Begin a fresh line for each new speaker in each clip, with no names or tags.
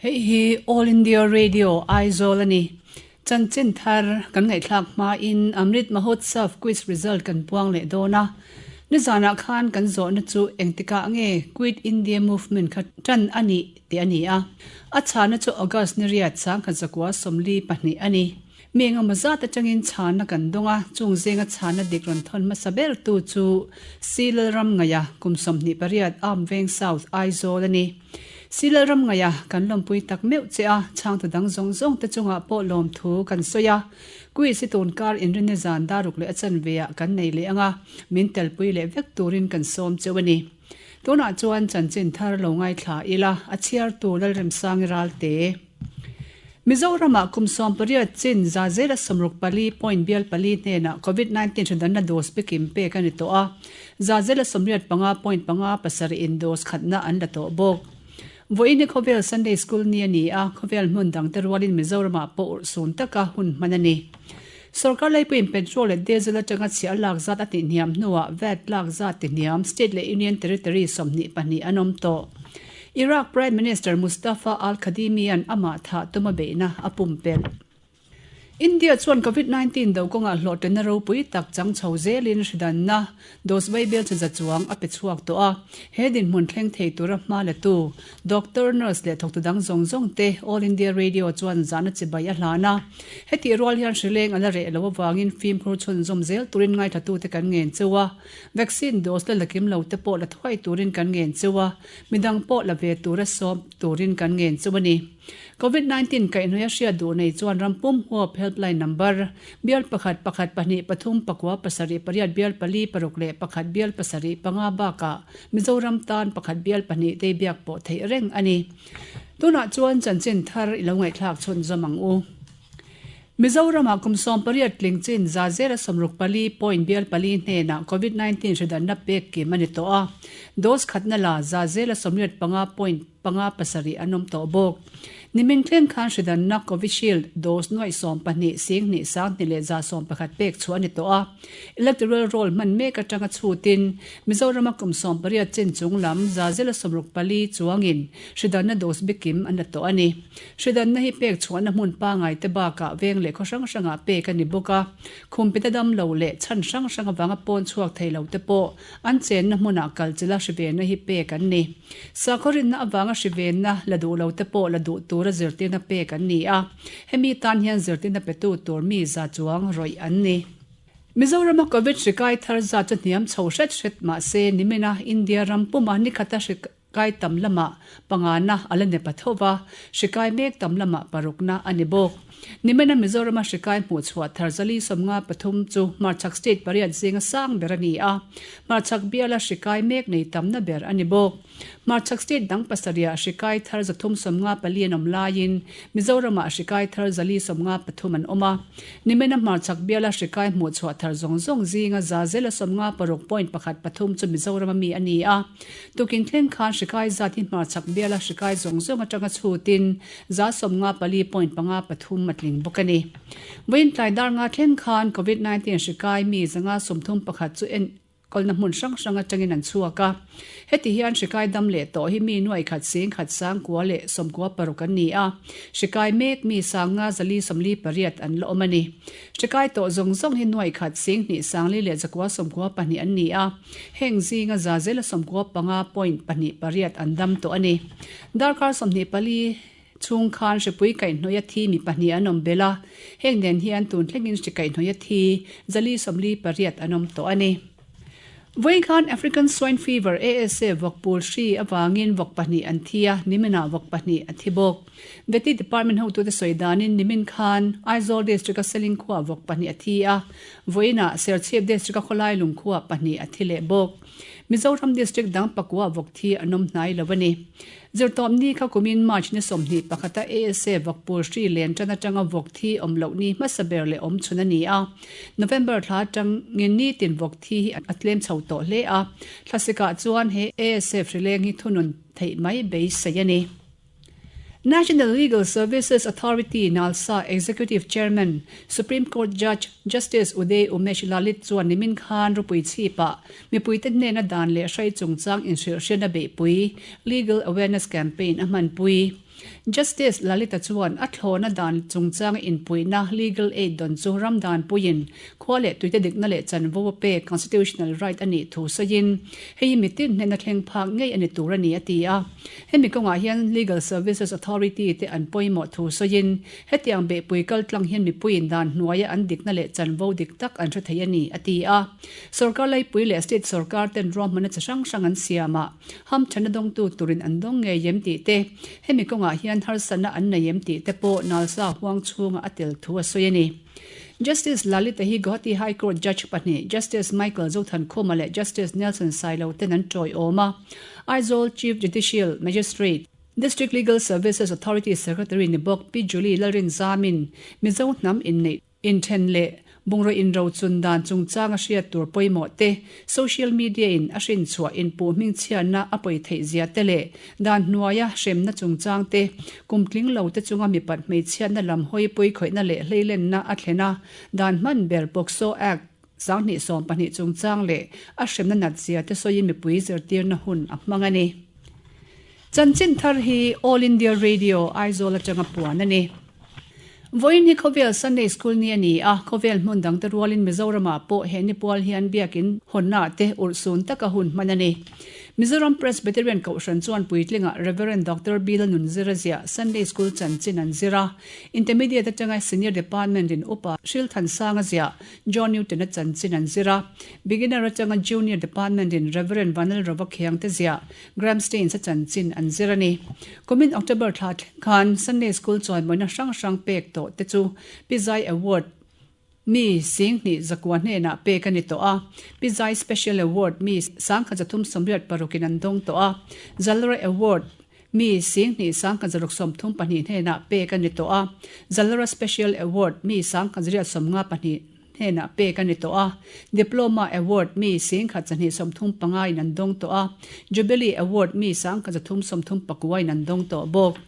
Hei hi All India Radio Aizawl a ni. Chanchin thar kan ngaihthlak hmain Amrit Mahotsav Quiz result kan puang leh dawn a. Nizanah khan kan zawhna chu engtikah nge Quit India Movement kha tan a nih tih a ni a. A chhana chu August ni riat 1942 a ni. Mi engemaw zat atangin chhana kan dawng a, chung zinga chhana dik rawn thawn hmasa bertu chu Si Lalramngaia, kum 28, Armveng South, Aizawl a ni. Si Lalramngaia kan lawmpui tak meuh che a, chhangtu dang zawng zawng te chungah pawh lawmthu kan sawi a. Quiz hi tunkar inrinni zan daruk leh a chanve ah kan nei leh ang a, min telpui leh vek turin kan sawm cheu a ni. Tunah chuan chanchin thar lo ngaithla ila, a chhiartu Lalremsangi Ralte. Mizoramah kum 18 chin za zela 64 point bial pali hnenah Covid 19 hridanna dose bikim pek a ni tawh a, za zela 85 point panga pasarih in dose khatna an la tawh bawk. Vawiin hi khawvel Sunday School ni a ni a, khawvel hmun dangte rualin Mizoramah pawh urhsun taka hun hman a ni. Sorkar laipuiin petrol leh diesel atanga chhiah lak zat a tihhniam hnuah vat lak zat tihhniam state leh union territory 22 an awm tawh. Iraq Prime Minister Mustafa al-Kadhimi-a'n amah thah tuma beihna a pumpelh. India chuan Covid 19 do kawngah hlawhtlinna ropui tak chang chho zelin hridanna dose vaibel chi za chuang a pe chhuak tawh a. He dinhmun thleng thei tura hma latu Doctor, nurse leh thawktu dang zawng zawng te All India Radio chuan zahna chibai a hlan a. Hetih rual hian hrileng a la reh loh avangin fimkhur chhunzawm zel turin ngaithlatute kan ngen cheu a. Vaccine dose la la kim lo te pawh la thuai turin kan ngen cheu a. Midang pawh la ve tura sawm turin kan ngen chu a ni. Covid 19 kaihhnawih a hriat duh nei chuan ram pum huap helpline number, bial pakhat pakhat pahnih pathum pakua pasarih pariat bial pali paruk leh pakhat bial pasarih panga bakah Mizoram tan pakhat bial pahnih te biak pawh theih reng a ni. Tunah chuan chanchin thar i lo ngaihthlak chhunzawm ang u. Mizoramah kum 18 tling chin za zela 64 point bial pali hnenah Covid 19 hridanna pek kim a ni tawh a. Dose khatna la za zela 85 point panga pasarih an awm tawh bawk. Nimin thleng khan hridanna Covishield dose nuaih 12 sing hnih sang hnih leh za 11 pek chhuah a ni tawh a. Electoral roll hman mek atanga chhutin Mizorama kum 18 chin chung lam za zela 64 chuangin hridanna dose bikim an la tawh a ni. Hridanna hi pek chhuahna hmun pangai te bakah veng leh khaw hrang hrangah pek a ni bawk a. Khumpita dam lo leh chhan hrang hrang avanga pawn chhuak thei lo te pawh an chenna hmunah kal chila hrivenna hi pek an ni. Sakhaw rinna avanga hrivenna la duh lo te pawh la duh tura zirtirna pek an ni a. Hemi tan hian zirtirna petu tur mi za chuang rawih an ni. Mizorama Covid hri kai thar zat chu hniam chho hret hret mahse nimina India ram puma nikhata hri Kai tam lamah pangana a la nepa tho va, hri kai mek tam lamah parukna a ni bawk. Nimina Mizorama hri kai hmuhchhuah thar zali 53 chu hmarchhak state pariat zinga sang ber a ni a, hmarchhak biala hri kai mek nei tamna ber a ni bawk. Hmarchhak state dang pasarihah hri kai thar 354 an awm laiin Mizoramah hri kai thar zali 53 an awm a. Nimina hmarchhak biala hri kai hmuhchhuah thar zawng zawng zinga za zela 56 point pakhat pathum chu Mizorama mi a ni a. Tukin thleng khan hri kai zat hi hmarchhak biala hri kai zawng zawng atanga chhutin za 54 point panga pathum a tling bawk a ni. Vawiin tlai dar nga thleng khan Covid 19 hri kai mi 531 chu en kawlna hmun hrang hrang atangin an chhuak a. Heti hian hri kai dam leh tawh hi mi nuai khat sing khat sang kua leh 96 an ni a. Hri kai mek mi 5 448 an la awm a ni. Hri kai tawh zawng zawng hi nuai khat sing hnih sang li leh zakua 92 an ni a. Heng zinga za zela 95 point pahnih pariat an dam tawh a ni. Darkar 24 chhung khan hripui kaihhnawih a thi mi pahnih an awm belh a, heng nen hian tun thlengin hri kaihhnawih a thi 448 an awm tawh a ni. Vawiin khan African Swine Fever, ASA, vawk pul hri avangin vawk pahnih an thi a, niminah vawk pahnih a thi bawk. Vety Department hotute sawi danin nimin khan Aizawl District-a Seling khuaa vawk pahnih a thi a, vawiinah Serchhip District-a khawlai lung khuaa pahnih a thi leh bawk. Mizoram District dang pakua vawk thi an awm hnai lo a ni. Zirtawpni kha kumin March ni 21-a ASA vawk pul hri len tan atanga vawk thi awm loh ni hmasa ber leh awm chhun a ni a. November thla atangin nitin vawk thi hi a tlem chho tawh hle a. Thlasikah chuan he ASA hrileng hi thunun theih mai beisei a ni. National Legal Services Authority, NALSA, Executive Chairman, Supreme Court Judge, Justice Uday Umesh Lalit chuan nimin khan rupui chhipah mipuite hnena dan leh hrai chungchang inhrilhhriatna beihpui, Legal Awareness Campaign, a hmanpui. Justice Lalita chuan a thlawhna dan chungchanga inpuihna, legal aid, dawn chu ram danpuiin khua leh tuite dikna leh chanvo a pek, constitutional right, a nih thu sawiin, hei hi mitin hnena thleng phak ngei a ni tur a ni, a ti a. Hemi kawngah hian Legal Services Authority te an pawimawh thu sawiin, hetiang beihpui kaltlang hian mipuiin dan hnuaia an dikna leh chanvo dik tak an hre thei a ni, a ti a. Sorkar laipui leh state sorkar ten ruahmanna chi hrang hrang an siam a, hamthanna dawngtu turin an dawng ngei em tih te, hemi kawngah hian harsatna an nei em tih te pawh Nalsa huang chhunga a tel thu a sawi a ni. Justice Lalita hi Guwahati High Court Judge pahnih Justice Michael Zothankhuma leh Justice Nelson Sailo ten an tawiawm a, Aizawl Chief Judicial Magistrate, District Legal Services Authority Secretary ni bawk Pi Julie Lalrinzamin Mizo hnam inneih Inthen leh bungraw inrochun dan chungchang a hriat tur pawimawh te, social media in a hrinchhuah inpuh hmingchhiatna a pawi theih zia te leh dan hnuaia hremna chungchang te, kum tling lo te chunga mipat hmeichhiatna lam hawi pawi khawihna leh hleilenna a thlen a, dan hman ber POCSO Act 2012 chungchang leh a hremna nat zia te sawiin mipui zirtirna hun a hmang a ni. Chanchin thar hi All India Radio, Aizawl atanga puan a ni. Vawiin hi khawvel Sunday School ni a ni a, khawvel hmun dangte rualin Mizoramah pawh he ni pual hian biakin hawnna te urhsun taka hun hman a ni. Mizoram Presbyterian Kohhran chuan puitlingah Rev. Doctor Bill Nunzira ziah Sunday School chanchin an zir a, Intermediate atanga Senior Department in Upa Hrilthansanga ziah John Newton-a chanchin an zir a, Beginner atanga Junior Department in Rev. Vanal Rova Khiangte ziah Graham Staines-a chanchin an zir a ni. Kumin October thla thleng khan Sunday School chawimawina hrang hrang pek tawh te chu Pi Zai Award mi 20 zakua hnenah pek a ni tawh a, Pi Zai Special Award mi 1386 in an dawng tawh a, Zalra Award mi 20 1632 hnenah pek a ni tawh a, Zalra Special Award mi 1952 hnenah pek a ni tawh a, Diploma Award mi 1235 in an dawng tawh a, Jubilee Award mi 1339 in an dawng tawh bawk.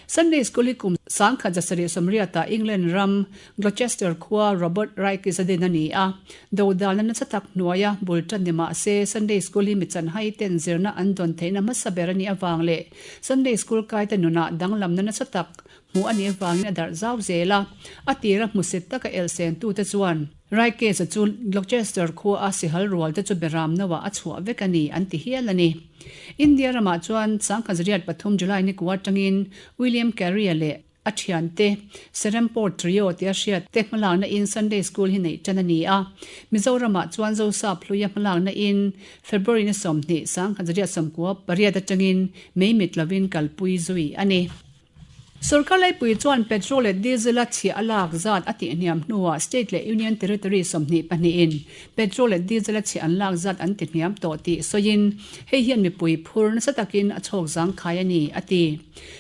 Sunday School hi kum 1780 ah England ram Gloucester khua Robert Raikes a din a ni a, dodalna nasa tak hnuaia bul tan ni mah se Sunday School hi mi chanhai ten zirna an dawn theihna hmasa ber a nih avang leh Sunday School kaite nunah danglamna nasa tak Hmuh a nih avangin a darh zau zel a, a tira hmusit taka elhsentute chuan Raikes-a chu Gloucester khua a sihal rualte chu beram noah a chhuah vek a ni an ti hial a ni. India ramah chuan 1903 July ni kua atangin William Carey-a leh a thiante Serampore Trio tia hriat te hmalakna in Sunday School hi neih tan a ni a. Mizoramah chuan Zosap hluia hmalakna in February ni 20, 1998 atangin mei mit lovin kalpui zui a ni. Sorkar laipui chuan petrol leh diesel a chhiah a lak zat a tihhniam hnuah state leh union territory 22 in petrol leh diesel a chhiah an lak zat an tihhniam tawh tih sawiin hei hian mipui phur nasa takin a chhawk zangkhai a ni, a ti.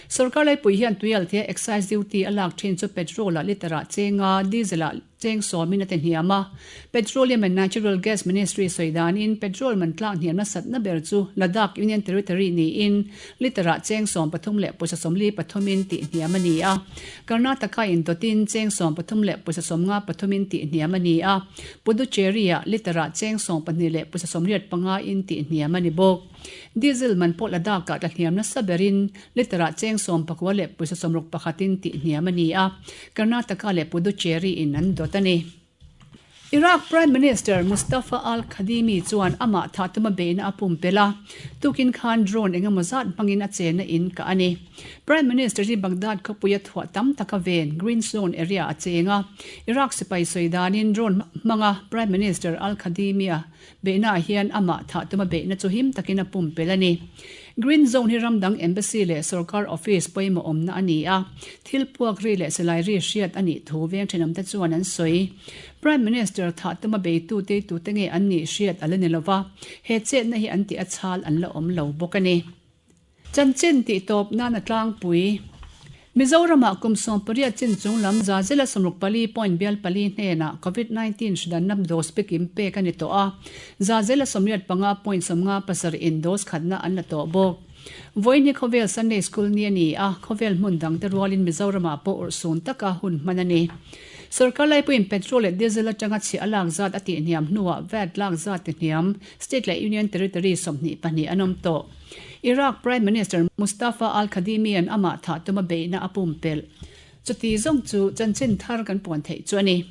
Sorkar laipui hian tuialthei a excise duty a lak thin chu petrol ah litre ah chenga diesel ah Cheng sawmin a ti hniam a. Petroleum and Natural Gas Ministry sawi danin petrol man tlak hniam nasatna ber chu Ladakh Union Territory niin litre-ah cheng 13 leh pawisa 43 in tih hniam a ni a. Karnataka in dawtin cheng 13 leh pawisa 53 in tih hniam a ni a. Puducherry-ah litre-ah cheng 12 leh pawisa 85 in tih hniam a ni bawk. Diesel man pawh Ladakh-ah tla hniam nasa berin litre-ah cheng 19 leh pawisa 61 in tih hniam a ni a. Karnataka leh Puducherry in an dawt a ni. Iraq Prime Minister Mustafa al-Kadhimi chuan amah thah tuma beihna a pumpelh a, tukin khan drone engemaw zat hmangin a chenna in kah a ni. Prime Minister hi Baghdad khawpuia thuah tam taka ven Green Zone area a cheng a. Iraq sipai sawi danin drone hmanga Prime Minister al-Kadhimi-a Beihnaah hian amah thah tuma beihna chu him takin a pumpelh a ni. Green Zone hi ram dang embassy leh sorkar office pawimawh awmna a ni a, thil puak ri leh silai ri hriat a nih thu veng thenawmte chuan an sawi. Prime Minister thah tuma beitu teitute nge an nih hriat a la ni lova, he chetna hi an tih a chhal an la awm lo bawk a ni. Chanchin tih tawp nan a tlangpui. Mizoramah kum 18 chin chung lam za zela 64 point bial pali hnenah Covid 19 hridanna dose pekim pek a ni tawh a, za zela 85 point 57 in dose khatna an la tawh bawk. Vawiin hi khawvel Sunday School ni a ni a, khawvel hmun dangte rualin Mizoramah pawh urhsun taka hun hman a ni. Sorkar laipuiin petrol leh diesel atanga chhiah a lak zat a tihhniam hnuah vat lak zat tihhniam state leh union territory 22 an awm tawh. Iraq Prime Minister Mustafa al-Kadhimi-a'n amah thah tuma beihna a pumpelh. Chuti zawng chu chanchin thar kan puan theih chu a ni.